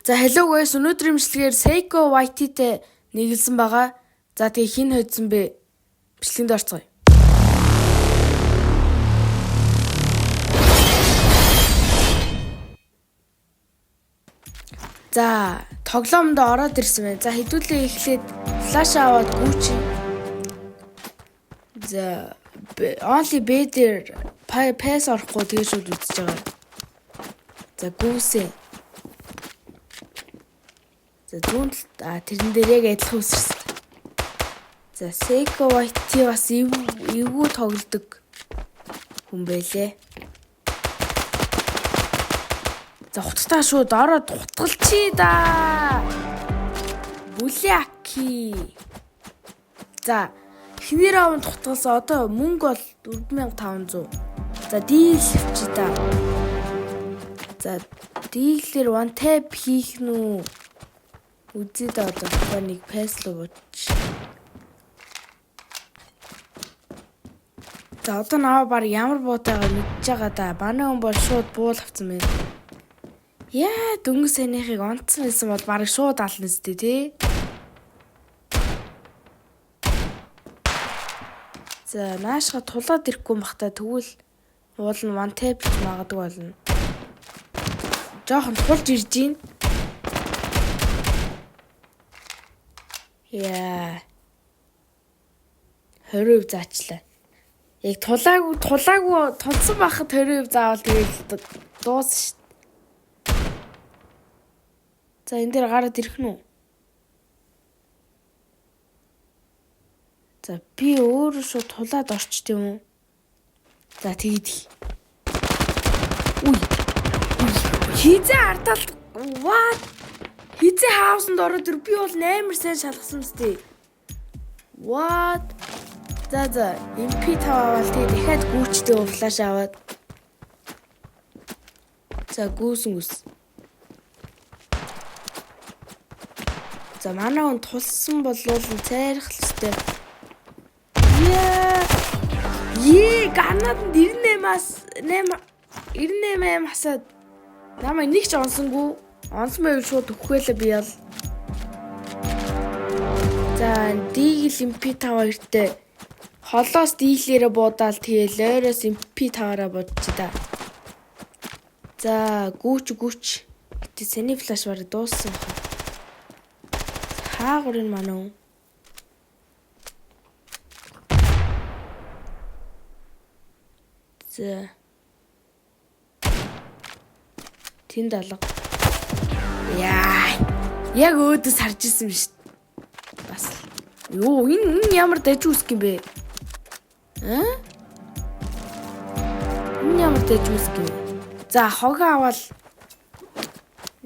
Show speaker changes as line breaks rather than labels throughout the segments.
За hello guys, өнөөдрийн бичлэгээр Seiko YT-тэй нэгэлсэн байгаа. За тэгээ хин хойдсон бэ? Бичлэгэнд орцгоё. За тоглоомд ороод ирсэн байна. За хэдүүлээ эхлээд flash аваад гүйчин. За only B дээр pass орохгүй тэгээ шууд үзэж байгаа. За гүйсэн. За зүүн талд тэрэн дээр яг адилхан үсэрсэн. За Seiko White бас эвгүй тоглодог хүн байлээ. За хутгтаа шууд ороод хутгалчий да. Бүляки. За эхний раунд хутгалсан. Одоо мөнгө бол 4500. За дийл авчи да. За дийлэр one tap хийх нү? Үзье да, одоо нэг pass руу бууч. За одоо наваа баг ямар буутайгаа мэдж байгаа да. Манай хүн бол шууд буул авцсан байна. Яа, дөнгөж сайныхыг онцсон байсан бол баг шууд ална зү тий. За наашга тулаад ирэхгүй бах та, тэгвэл уул нь one tap гэж магадгүй болно. Жохон тулж ирж гин. Яа. 20% заачлаа. Яг тулаагүй тулсан байхад 20% заавал тэгэл дуусна шүү. За энэ дээр гараад ирэх нь үү? За би өөрөө шууд тулаад орчт юм уу? За тэгэд. Үй. Хизээ ардалт what? Хизээ хаусанд ороод ир, би бол амар сайн шалгасан мэт. What? За MP5 аваад тэгээ дахиад гүйчтэй flash аваад. За гүйсэн гүс. За манай хүн тулсан болвол цайрах л өстэй. Яа. Ее, ганаад 98-аас 8 98 ам хасаад намайг нэг ч онсонгүй. Онсон байвал шууд өгөхөөлээ би ял. За Deagle MP5 хоёртой холоос дийлээрээ буудаал, тэгээ лойроос MP5-аараа будчих та. За гүүч гүүч. Гэтэ саний flash бараг дууссан хаа. Хаагур энэ манай хүн. За. Тэнд алга. Яа. Яг өөдөөс харж исэн биш. Бас. Йоо, энэ ямар дажгүй үсэх юм бэ? Аа? Энэ ямар дажгүй үсэх юм бэ? За хогоо аваад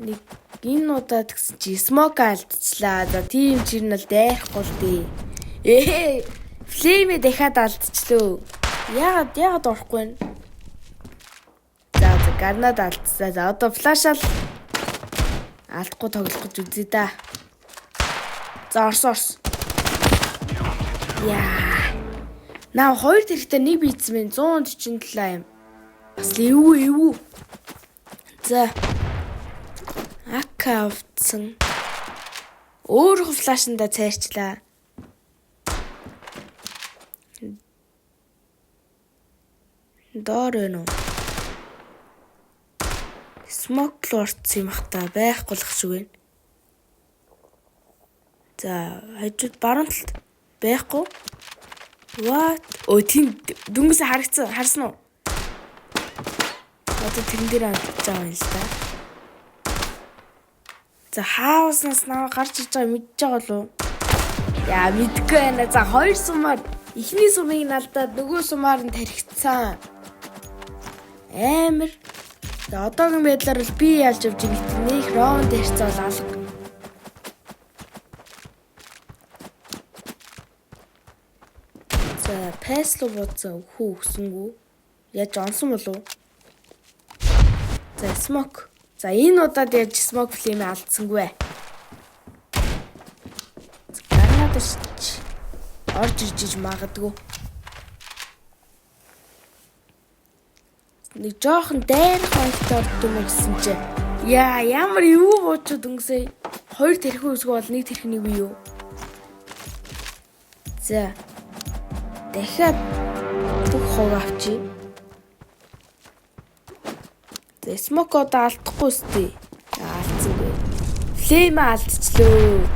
нэг энэ удаад гэсэн чи smoke алдчихлаа. За тийм чир нь бол дайрахгүй л дээ. Ээ, flame ээ дахиад алдчихлөө. Яагаад орохгүй вэ? За гранат алдсан. За одоо flash ал алдахгүй тоглох гэж үзье да. За орсон орсон. Яа. Наа хоёр тэрэгтэй нэг бийцсэн байна. 147 юм. Бас л эвгүй эвгүй. За. AK авцсан. Өөрөх flash андаа цайрчлаа. Доор байна уу? Smoke руу орцсон юм ах та, байхгүй л шиг байна. За хажууд баруун талд байхгүй. What? Өө тийм дүнгэс харагдсан, харсан уу? Одоо тэрэн дээр амтж байгаа юм л да. За хауснаас наваа гарч иж байгаа мэдж байгаа болов уу? Яа мэдгүй байна. За хоёр сумаар эхний сумыг нь алдаад нөгөө сумаар нь тархицсан. Амар. За одоогийн байдлаар бол би ялж явж байгаа гэт нөх раунд ярьцаа бол алга. За pass руу буудсан хүү өгсөнгүү. Яаж онсон болов? За smoke. За энэ удаад яаж smoke flame алдсангүй. Гранат шч орж ирж иж магадгүй. Нэг жоохон дайрах хоёрт орд юм уу гэсэн чи Яа, ямар эвгүй буучууд өнгөсөө. Хоёр тэрхүү өсгөө бол нэг тэрхнийг бий юу? За. Дахиад бүх хог авчи. За, smoke одоо алдахгүй үстэй. Алдсангүй. Flame алдчихлөө.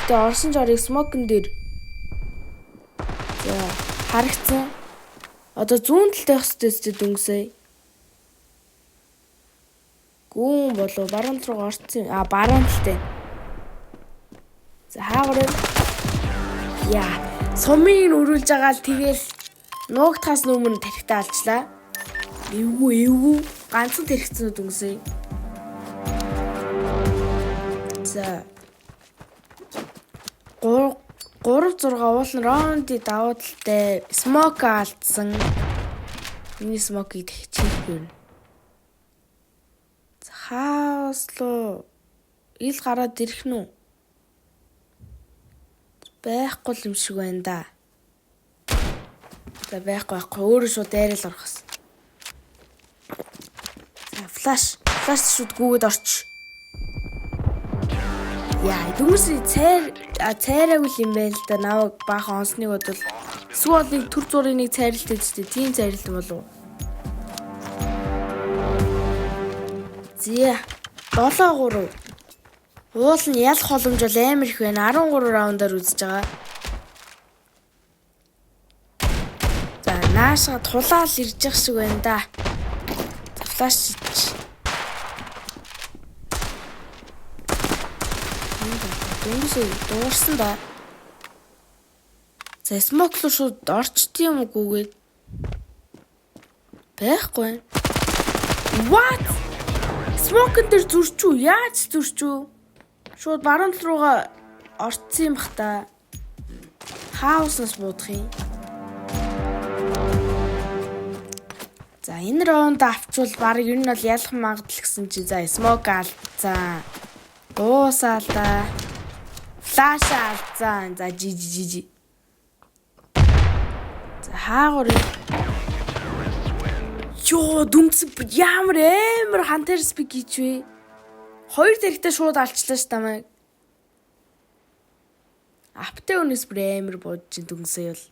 Гэтэ орсон жорыг smoke-н дээр за харагдсан. Одоо зүүн талд байх хэрэгтэй үстэй дүнсээ. Гүүн болов баруун тал руу орцсон. А баруун талтай. За хаагур. Яа, сумыг нь өрүүлж байгаа л тэгэл нуугдахаас өмнө тархитаа алчлаа. Эвгүй эвгүй ганцхан тархицсан дүнсээ. За 3 3 6 уулын раунди давуу талтай smoke алдсан. Миний smoke-ийг дахиж хийхгүй юм. За хаос руу ил гараад ирэх нь үү? Байхгүй юм шиг байна да. За байхгүй байхгүй өөрөө шууд дайрал орох гэсэн. За flash flash шууд гүгээд орч. Яа, дөнгөс цайр цайраагүй юм байна л да. Наваг баахан онсныг бодвол эсвэл нэг төр зургийн нэг цайралт эзтэй тийм цайралт болов. Зя 7-3. Уул нь ялах боломж бол амар их байна. 13 раундаар үзэж байгаа. За наашаа тулаал ирж явах шиг байна да. За flash хийж. Дөнгөсөө дуурсан да. За smoke руу шууд орчт юм угүйгээд байхгүй. What? Smoke дээр зүрчүү? Яаж зүрчүү? Шууд баруун тал руугаа орцсон юм бах та. Хауснаас буудах юм. За энэ раунд авчвал баг ер нь бол ялах магадлал гэсэн чи за smoke алдсан. Дуусаа л да. Flash алдсан. За жи жи жи жи. За хаагур. Йоо дүнц ямар амар хантер спик хийж вэ? Хоёр тэрэгтэй шууд алчлаа ш тамайг. Аптай өнөөс бүр амар буудаж дүнсээ бол.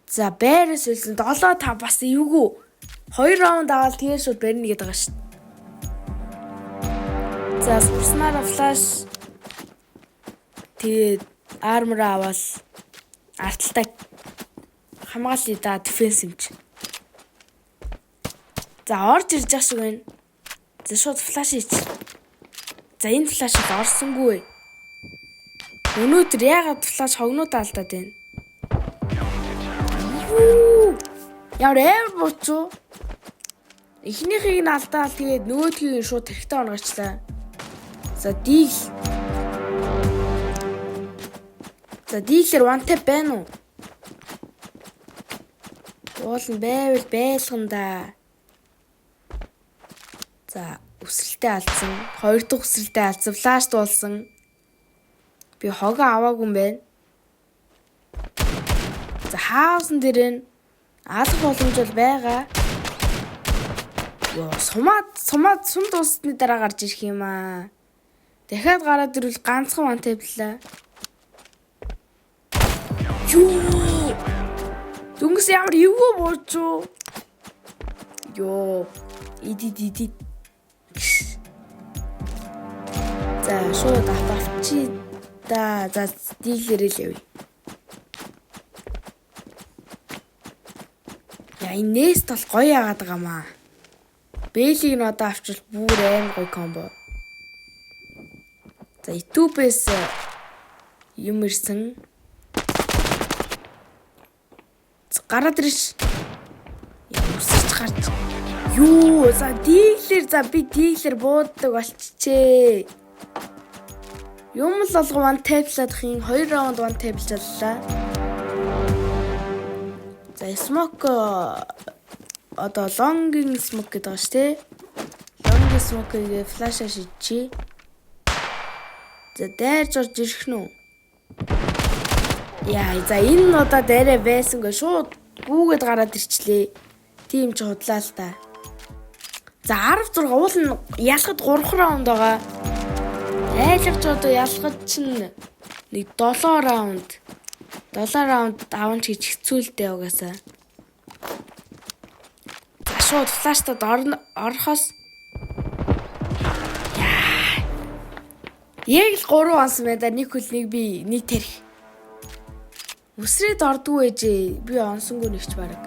За байраас үлсэн 7-5 бас эвгүй. 2 раунд аваад тэгээ шууд барина гэдэг байгаа шүү. За сурснараа flash тэгээд armor аваад арталтай хамгаалъя да defense юм чи. За орж ирж байгаа шиг байна. За шууд flash хийч. За энэ flash-д орсонгүй. Өнөөдөр яагаад flash хогнууд алдаад байна? Юу? Ямар амар буучуу. Эхнийхийг нь алдаал тэгээд нөгөөдгийг нь шууд тэрхтээ онгочлаа. За дийл. За дийлэр one tap байна уу? Уул нь байвал байлган да. За өсрэлтээ алдсан. Хоёр дахь өсрэлтээ алдсан. Flash дуулсан. Би хогоо аваагүй юм байна. За хаусан дээр нь алах боломж бол байгаа. Йоо, сумаад сум дууссаны дараа гарч ирэх юм аа. Дахиад гараад ирвэл ганцхан one tap-лаа. Юу? Дүнгэс ямар эвгүй буучуу. Йоо. Иди иди. За шууд авчи да. За дийлэрээ л явъя. Яа энэ нест бол гоё яагаад байгаа маа. Бэлийг нь одоо авчвал бүр аим гоё комбо. За YouTube-ээс юм ирсэн. Гараад ирш. Яа үсэрч гарч. Юу за дийлэр за би дийлэр бууддаг болчихжээ. Юм л болгоо one tap-лах юм 2 раунд one tap-лалаа. За smoke одоо long-ing smoke гэдэг байгаа шүү дээ. Long smoke-ийг flash-а шидчихье. За дайрж орж ирэх нь үү? Яа за энэ удаа дайраа байсангүй шууд гүүгээд гараад ирчлээ. Тийм ч худлаа л та. За 16 уул нь ялахад 3 раунд байгаа. Айлгаж одоо ялахад чинь нэг 7 раунд. 7 раунд аван ч гэж хэцүү л дээ угаасаа. За шууд flash тад орохоос яа. Яг л 3 онсон байна да. Нэг хөл нэг би нэг тарих. Үсрээд ордгүй ээжээ. Би онсонгүй нэгч бараг.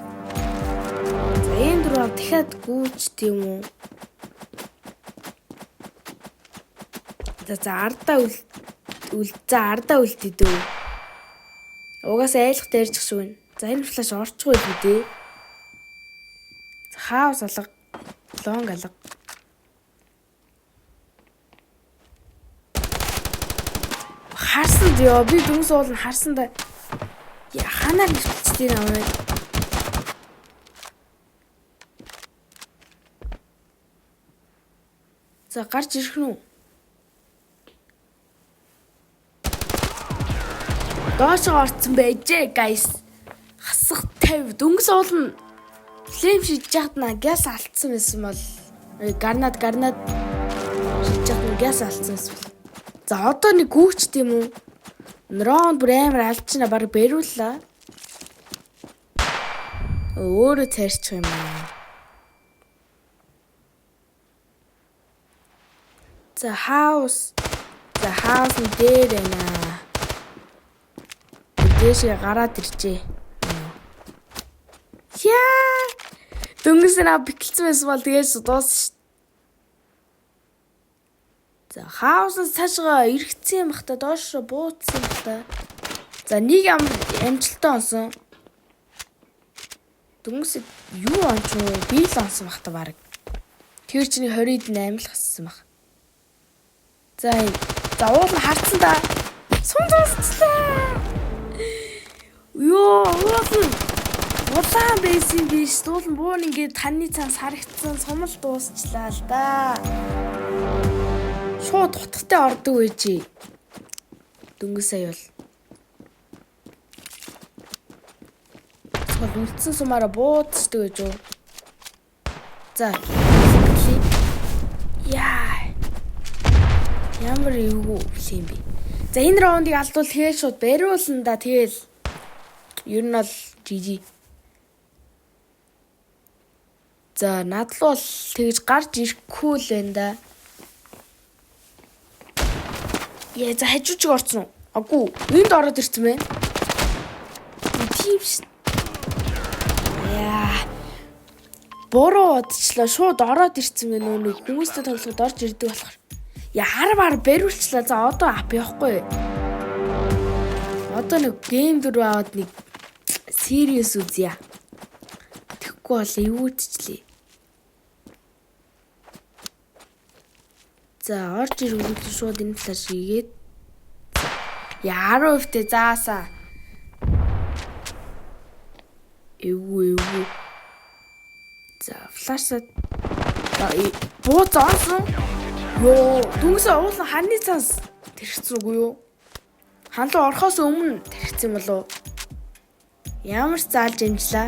За энэ дөрөв дахиад гүйч тийм үү? За за ардаа үл үл за ардаа үлдээ. Угаасаа айлах дайрчих шиг байна. За энэ flash орчихгүй л үү дээ. За house алга. Long алга. Харсан ёо би дүнс уулна харсан да. Яа ханаар нэвтэлцдэг юм аа. За гарч ирэх нь үү? Доошоо орцсон байжээ guys. Хасах 50 дөнгөс уулна flame шидэж яхад на газ алдсан байсан бол гранат шидэж яхад на газ алдсан байсан бол. За одоо нэг гүүч тийм үү? Раунд бүр амар алдчихна баг бариуллаа. Өөрөө цайрчих юм аа. За house. За house нь дээр байна. Дээшээ гараад ирчээ. Яа! Дөнгөс нь бэкэлсэн байсан бол тэгээс дууссан шүү. За house аас цаашгаа эргэцсэн юм бах та, доош бууцсан юм бах та. За нэг амжилттай онсон. Дөнгөс юу онч уу? Би л онсон бах та баг. Тэр чиний 20-д 8 л хассан бах. За за уул нь харцсан да. Сум дуусчлаа. Йоо, уул нь улаан байсан биш. Уул нь буун ингээд таны цаан сарагдсан сумал дуусчлаа л да. Шууд утгатай ордог байжээ. Дөнгөс сая бол. Эсвэл үлдсэн сумаараа буудчихдаг гэж үү. За. Яа. Ямар эвгүй юм бэ? За энэ раундыг алдвал тэгэл шууд бариулна да. Тэгэл ер нь бол GG. За надлуу бол тэгж гарч ирэхгүй л байна да. Яа за хажуучиг орсон уу? Агүй энд ороод ирсэн байна. Тийм ш. Яа. Буруу удчлаа шууд ороод ирсэн байна уу? Нэг хүмүүстэй тоглоход орж ирдэг болохоор. Яа хар бариулчлаа. За одоо up явахгүй. Одоо нэг game 4 аваад нэг serious үзье. Тэгэхгүй бол эвүүдчлээ. За орж ирэнгүүт шууд энэ flash хийгээд яа 10%-тэй заасаа. Эвгүй эвгүй. За flash аа бууц онсон. Йоо, дүнсээ уулан ханы цаас тэрхсэн үгүй юу? Хан руу орохоос өмнө тархицсан юм болов уу? Ямар ч заалж амжлаа.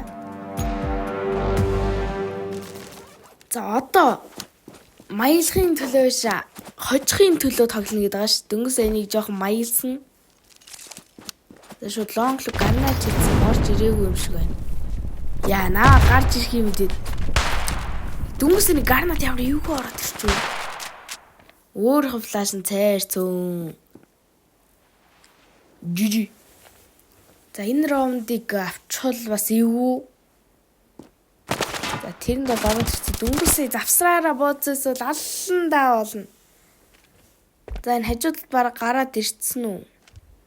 За одоо маялахын төлөө биш хожихын төлөө тоглоно гэдэг байгаа ш. Дөнгөс энийг жоохон маялсан. За шууд long лог гранат хийсэн орж ирээгүй юм шиг байна. Яа наа гарч ирэх юм мэдээд. Дөнгөс нэг гранат ямар эвгүй ороод ирчихв. Өөрийнх нь flash нь цайр цөөн. GG. За энэ раундыг авчвал бас эвгүй. За тэрэнд бол ороод ирсэн. Дөнгөсөө завсраараа бууцсаас бол аллан даа болно. За энэ хажуудад баг гараад ирсэн үү?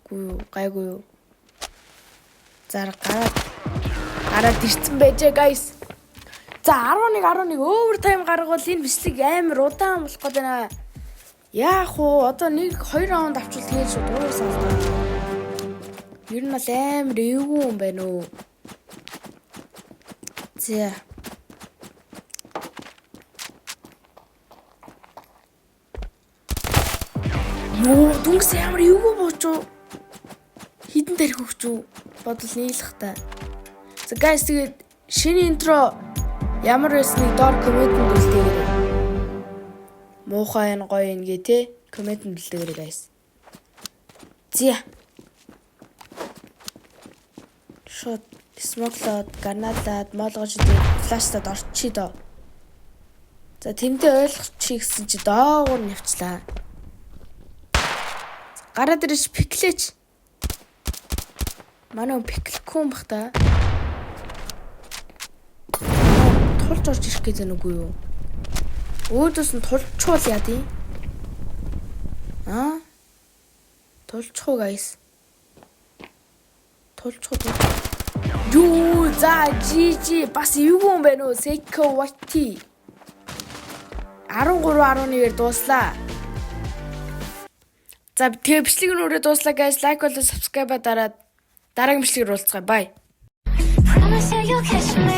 Үгүй юу, гайгүй юу. За гараад ирсэн байжээ guys. За 11 11 overtime гаргавал энэ бичлэг амар удаан болох гээд байна. Яах вэ? Одоо нэг 2 раунд авчвал тэгээд шууд дуусаа л даа. Ер нь бол амар эвгүй юм байна уу? За. Йоо, дүнс ямар эвгүй бууч уу? Хідэн тарих өгч үү? Бодвол нийлэх та. За guys тэгээд шинэ intro Ямар байсныг доор comment-энд үлдээгээрэй. Муухай энэ, гоё энэ гэ те comment-энд үлдээгээрэй, guys. Зя. Шууд smoke-лоод, гранатлаад, молгож идээд, flash-таад орчий доо. За, тэмдээ ойлгочих гэсэн чи доогуур нь явчлаа. Гараад ирж peek-лээч. Манай хүн peek-лэхгүй юм бах та. Тулж орж ирэх гэж байна үгүй юу? Өөдөөс нь тулчуул яа дий? Аа? Тулчих уу, guys? Тулчих уу? Юу, за, GG, бас эвгүй юм байна уу? Seiko White 13.1-ээр дууслаа. За, тэгээ бичлэг нь өрөө дууслаа, guys. Like болон subscribe дараад дараагийн бичлэгээр уулзцгаая. Bye.
Promise that you'll catch me.